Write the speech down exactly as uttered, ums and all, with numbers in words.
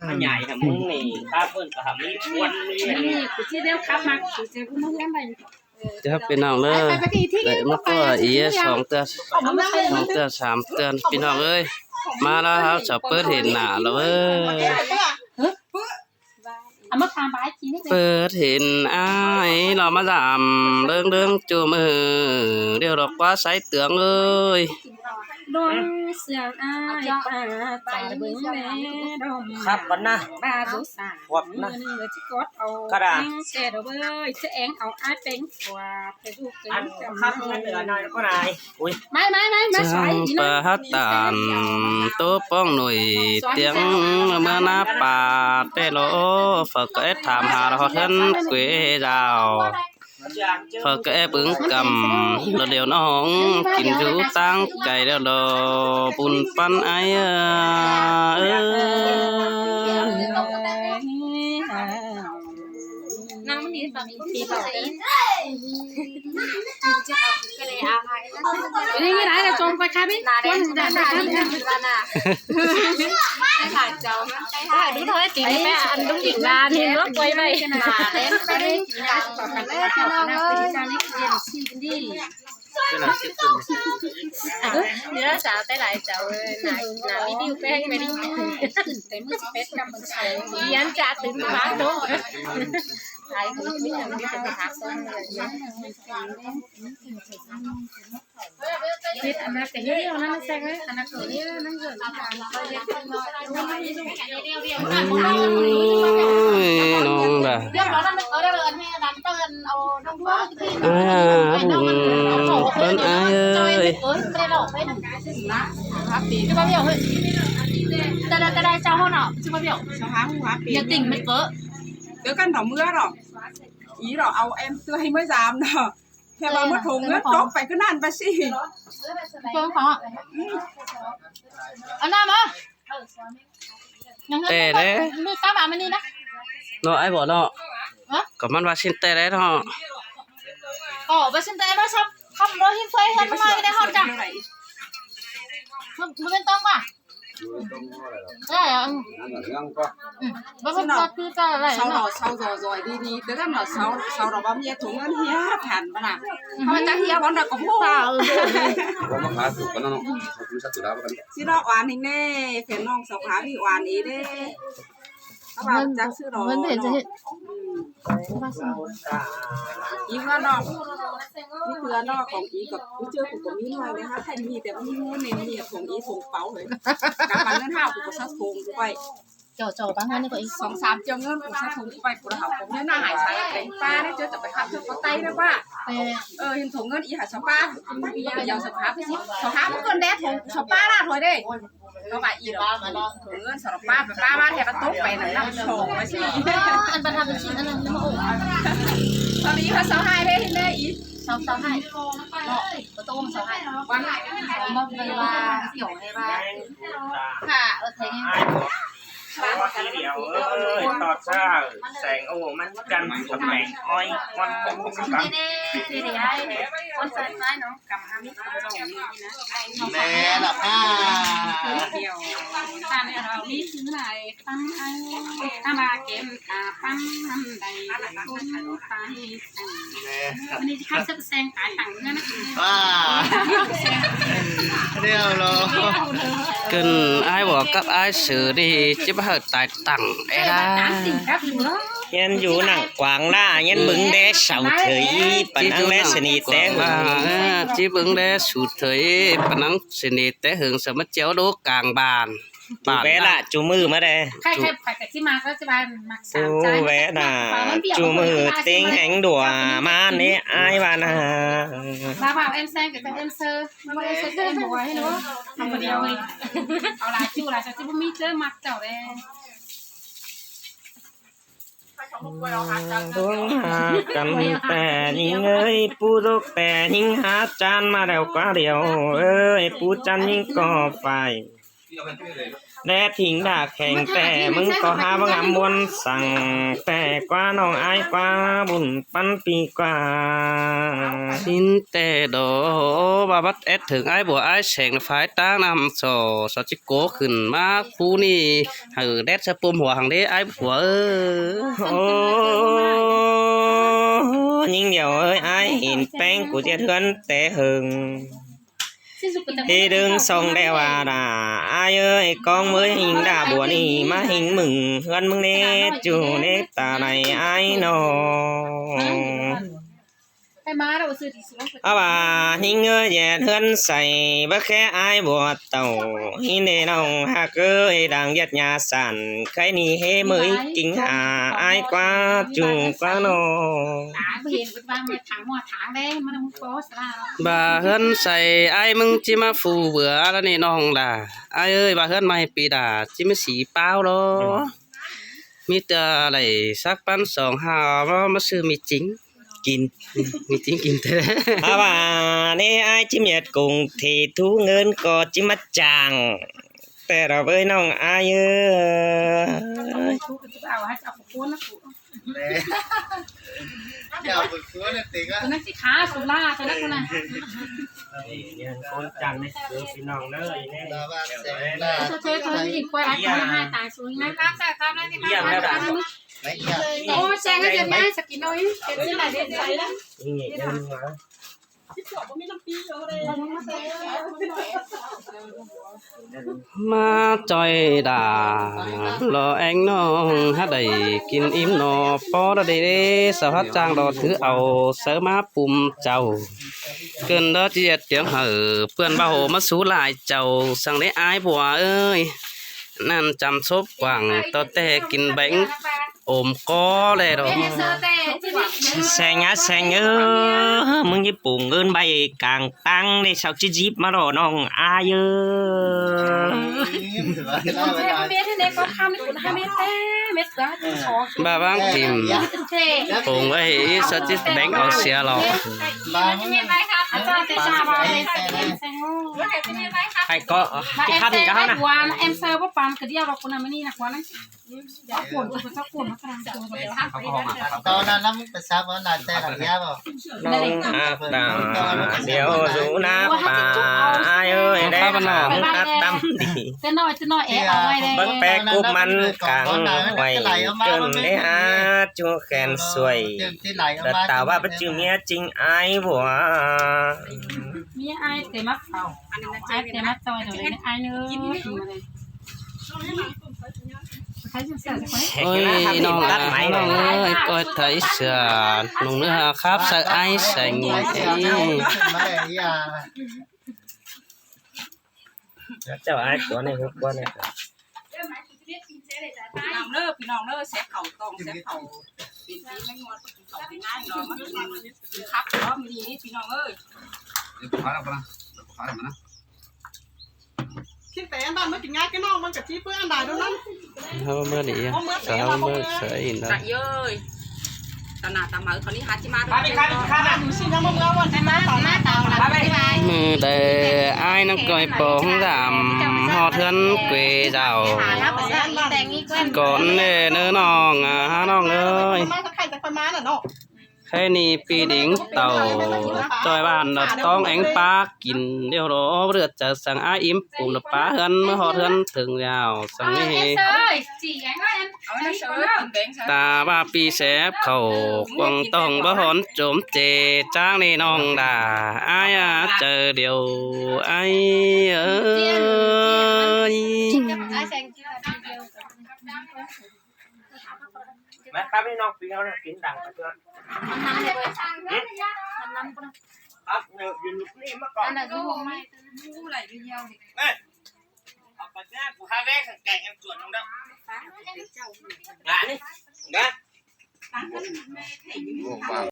มันใหญ่ทำมึงนี่ ถ้าเพิ่นก็ทำมีควันมีอันนี้ นี่ กูสิเดี๋ยวขับมา กูสิบ่มาเฮือนไป ครับ พี่น้องเด้อ ไป ไป ไป ที่ ได้มา ไป ก็อีก ที่ สองเทื่อ เอามาใส่ สองเทื่อ สามเทื่อ พี่น้องเอ้ย มาแล้วครับ จะเปิดเห็นหน้าแล้วเว้ย เอามาทำบายกินนี่ เปิดเห็นอ้ายเรามาดำเรื่องเรื่องจูมือ เดี๋ยวดอกว่าใส่เตืองเอ้ย ดงเสียงอ้ายป่าจ่าเบิ่งแม่ดม ครับก่อนนะ บ้าดูสา ขวบนะ มือหนึ่งเลยที่กดเอา กระดาษ แองแกดเอาเว้ย จะแองเอาอ้ายแปงขวบ ไปดูเกิน อัน กับ ครับ มือ เงินเหลือหน่อยก็ได้ อุ้ย ไม่ ไม่ ไม่ ไม่ สอน เจ้า อีกหน่อย ป่าฮัตตาน โตป้องหน่วย เตียงเมื่อหน้าป่า แต่ละโอ ฝากก็แอดถามหาเราเทินเกวดาว ข้อยก็แอบอึ้งกำ แล้วเดี๋ยวน้องกินอยู่ตั้งไก่แล้วดอก บุญปันไอ้เอ้ย นั่งมันนี่ตอนนี้ตีเป่าเลย นี่ไม่ได้เลย จงไปค่ะพี่ หนาแดง คนด่า หนาแดง หนาแดง หนาแดง ดูเท่าไอ้ตีแม่ อันดุ้งหญิงลาเห็นว่าป่วยไป หนาแดง ไปได้กินกัน เดี๋ยวสาวแต่หลายเจ้าเอ้ย หนา หนาวิดีโอแป้งไปดิ แต่มือสิบเอ็ดกำมันใส่ เรียนจะตื่นมาโต ขายของนี่มันเป็นภาพซ้อนเลยนะ เฮ็ดอันนั้นก็เฮ็ดเดียวนั้นแซงเลย อันนั้นก็เฮ็ดอันนั้นก็เฮ็ด โอ้ย น้องล่ะ เดี๋ยวเรานั่นเออ เดี๋ยวเราอันนี้อันนั้นเปิ้นเอาน้องด้วย อ่า บุญปันอ้ายเอ้ย เออ ไม่ได้หรอก ไม่ได้หรอก ครับ ดี จะมาเบี้ยว เฮ้ย จะได้ จะได้เจ้าห้องเนาะ จะมาเบี้ยว เจ้าห้องครับ อย่าติ่งมันเกอะ เดี๋ยวกันต่อเมื่อหรอก อีหรอก เอาแอมเตอร์ให้เมื่อยามเนาะ แค่ว่าเมื่อถงเงินตกไปก็นั่นไปสิ เจ้าของ อืม อันนั้นมา แต่เด้ มีตามมามันนี่นะ เนาะ ไอ้บ่เนาะ ฮะ ก็มันว่าสิ้นแต่เด้เนาะ อ๋อ ว่าสิ้นแต่ว่าชอบขับรถหิ้งไฟกันมาได้ฮอดจ้ะ มันเป็นต้องว่ะ ได้อ่ะ อืม อืม ว่าเป็นตัวคือจะอะไร เศร้าหน่อ เนาะ เศร้าจ่อยๆ ดีๆ แต่ถ้าหน่อเศร้า เศร้าเราว่าเมียถงเงินเฮียแผ่นปะน่ะ อืม เขาจะเฮียวันเดียวก็พูด เออ ว่ามาหาสู่กันเนาะ เขาคือสัตว์สุดากัน สิเนาะ หวานนี่แน่ แฟนน้องสาวขาพี่หวานเอเด้ เขาว่าจักซื้อดอก เงินเดือนจะเฮ็ด อืม อีกแล้วเนาะ นี่คือเนาะ ของอีกับผู้เจอผู้ก็มีหน่อยนะคะ ใครมีแต่มีเงินในมีของอีถงเป๋าเลย กลับมาเงินห้ากูก็ซักถงกูไป เจ้า เจ้าบ้างเงินนี่ก็อีก สองสามเจ้าเงินกูซักถงกูไป กูละหาผมเนี่ยหน้าหายใสไปป้าได้เจอจะไปขับเธอก็ไตนะป้า เออ เห็นถงเงินอีหาสาวป้า มีอะไรยาวสาวขาไปสิ สาวขามันเกินแดดถงสาวป้าล่าถอยเด้ ก็ว่าอีดอก เงินสำหรับป้าไปป้ามาแทนประตูไปนั่นนับสองไปสิ อันประทับเป็นชิ้นอันนั้นมาโอ้ ตอนนี้เขาเศร้าไห้ได้เห็นได้อีก เศร้า เศร้าไห้ เนาะ ประตูมันเศร้าไห้ วันไหน มันเป็นว่าเสี่ยวให้ว่า ค่ะ โอเค ว่าทีเดียว เอ้ย ตอดเช้า แสงโอ้ มันกันกับแสงอ้อย ควันของมันกัน เด้เด้เด้เด้ คนใส่ไม้เนาะ กำหามิตรคนเจ้าอย่างนี้นะ แม่ล่ะค่ะ เดียว ตอนนี้เรามีซื้ออะไร ปังอัน ถ้ามาเก็บตาปังอันใด คนไปสั่ง แม่ วันนี้จะขับเส้นแซงตายต่างเรื่องนะ ว้า เดี๋ยวรอ เกินอ้ายบอกกับอ้ายเสือดี จะมาเหอะตายต่างเอ้ยล่ะ เฮียนอยู่หนังกวางล่า เฮียนบึงแดเสาเถย ปะนังแลสนีแต อ่า เออ จิบึงแดสูเถย ปะนังสนีแตเหิงสมัจเจียวโลกกลางบ้าน จูแวะละ จูมือมาแด ใครใครใครกับที่มาก็จะมามักสามใจ จูแวะน่ะ จูมือเต็งแหงดัวมานี่อ้ายว่าน่ะ มาบ่าวเอ็มแซงกับเอ็มเซอร์ มาบ่าวเอ็มเซอร์เจอหมวยเนาะ ทำคนเดียวเลย เอาหลายจูหลายจะจะมีเจอมักเจ้าเลย ดวงหากันแต่ยิงเอ้ย ผู้ตกแต่ยิงหาจานมาแล้วกว่าเดียวเอ้ย ผู้จันยิงก็ไฟ แดดทิ้งดาแข็งแต่มึงก็หาว่างามมวนสั่งแต่ ꞌquá ꞌnọng ải ꞌquá, bun ꞌpắn pi ꞌquá. ꞌSịn ꞌtẹ đó, ꞌva bắt ét thửng ải bua ải seng phái ꞌtáng ꞌnặm so, so ꞌchí ꞌcọ khửn ꞌmá phú ꞌnị, hảư đét sáư pôm hua hăng đế ải bua ới. Ô, ꞌnhính điêu ới, ải hên ꞌpéng cu ꞌdệt ꞌhướn té hưng. Hê đương song đe ꞌva đa, ải ới, ꞌcóng ꞌmới ꞌhính đa bua ꞌnị ꞌmá ꞌhính ꞌmứng ꞌhướn ꞌmứng ꞌnế, ꞌchu ꞌnế ta đảy ải ꞌnọ. Á ꞌva ꞌhính ới, ꞌdệt ꞌhướn say báu khé ải bua tảu, ꞌhính đe ꞌnọng ꞌhặc ới, đang ꞌdệt ꞌnhá sản, khay ꞌnị hê ꞌmới ꞌkính hả ải ꞌquá, ꞌchu ꞌquá ꞌnọ. ꞌVa ꞌhướn say ải ꞌmứng ꞌchí ꞌmá phu bươn ꞌnị ꞌnọng đa. Ải ới, ꞌva ꞌhướn ꞌmá pi đa ꞌchí ꞌmá sí páo lo. ꞌMí ꞌtưa đảy sắc ꞌpắn song hả, ꞌmá ꞌmá sư ꞌmí chính kin. ꞌMí chính kin ꞌtẹ. Á ꞌva ꞌnị ải ꞌchí ꞌmí ꞌdệt công thì thu ꞌngớn ꞌcọ ꞌchí ꞌmá chang. ꞌTẹ ꞌlẹo ꞌvới ꞌnọng ải ới. ꞌMá ꞌchoi đa lo ꞌeng ꞌnọng hák đảy kin ím ꞌnọ, ꞌpó đa đê đê, sau hák chang đo thứ au sáư ꞌmá pum chảu. ꞌCợn đó ꞌchí ꞌdệt tiếng hảư ꞌpươn ꞌva hô ꞌmá sú lai chảu, săng đế ải bua ới. ꞌNặn chăm sốp quảng tó ꞌtẹ kin béng ôm ꞌcó ꞌlẹ đó. Seng ꞌnhá seng ới, ꞌmứng ꞌchí pung ơn bay cang ꞌtáng ꞌnị, sau ꞌchí díp ꞌmá lo ꞌnọng ải ới. ꞌVa ꞌváng tìm pung ới, sau ꞌchí béng au sia lo. Hảư ꞌcọ, ꞌchí khắt ꞌnị cá ꞌháo ꞌnạ. Tao na năm cái sao mà là xe là giá mà. ꞌNọng ác đà điêu dú ná pả ải ới, đé kháng át tăm đi. Báu ꞌpẹ cúp ꞌmắn cang hoai, ꞌcợn đé hák ꞌchu khen suối. Đợt tảo ꞌva báu ꞌchư ꞌmía chính ải bua. ꞌMía ải ꞌtẹ ꞌmá ꞌphạo, ải ꞌtẹ ꞌmá ꞌchoi, ꞌnọng ải ới. Ôi, ꞌnọng ơi, ꞌnọng ơi, ꞌcoi thấy sửa, ꞌnọng ơi khắp say ải seng. Chảu ải ꞌcốn ꞌnị, ꞌcốn ꞌnị. ꞌPi ꞌnọng ꞌnớ, ꞌpi ꞌnọng ꞌnớ, sép khảu tong, sép khảu. Pên tí ꞌmí ꞌngon, khảu pên ải ꞌnọ, ꞌmá khắp đó, ꞌmí ꞌnị, ꞌpi ꞌnọng ơi. Khít té ăn đàn mới kính ngái cái ꞌnọng, ꞌmắn cả chi bữa ăn đài đâu lắm. ꞌHáu ꞌmá đi, ꞌháu ꞌmá sửa in đó. Ơi. Tao nả tao máư, tao ꞌnị hák ꞌchí ꞌmá đu. ꞌMự đảy ải ꞌnọng ꞌcoi pông dăm ꞌhọt ꞌhướn quê dảo. ꞌCốn ꞌnị ꞌnớ ꞌnọng, à, ꞌnọng ơi. Khay ꞌnị ꞌpi đing tảu ꞌchoi ꞌván ꞌnọ ꞌtóng eng pák kin điêu đó, báu ꞌdứa chaư săng ải im pum ꞌnọ pá ꞌhướn, ꞌmá ꞌhọt ꞌhướn thửng dảo săng ꞌnị. Ta ꞌva ꞌpi sép khảu quăng tong báu hón chốm chê chang ꞌnị ꞌnọng đà. Ải à, chaư điêu ải ới. Mẹ khắp đi ꞌnọng, ꞌpi ꞌnọng ꞌnị kính đăng ꞌva ꞌchưa. Khắp ꞌnị, ꞌdệt ꞌlụk ꞌnị ꞌmá ꞌcọ. Mẹ, ꞌcọ ꞌva ꞌchưa, ꞌcọ hák vé khẳng kẻng em chuột ꞌnọng đó. Ngả ꞌnị, ngả.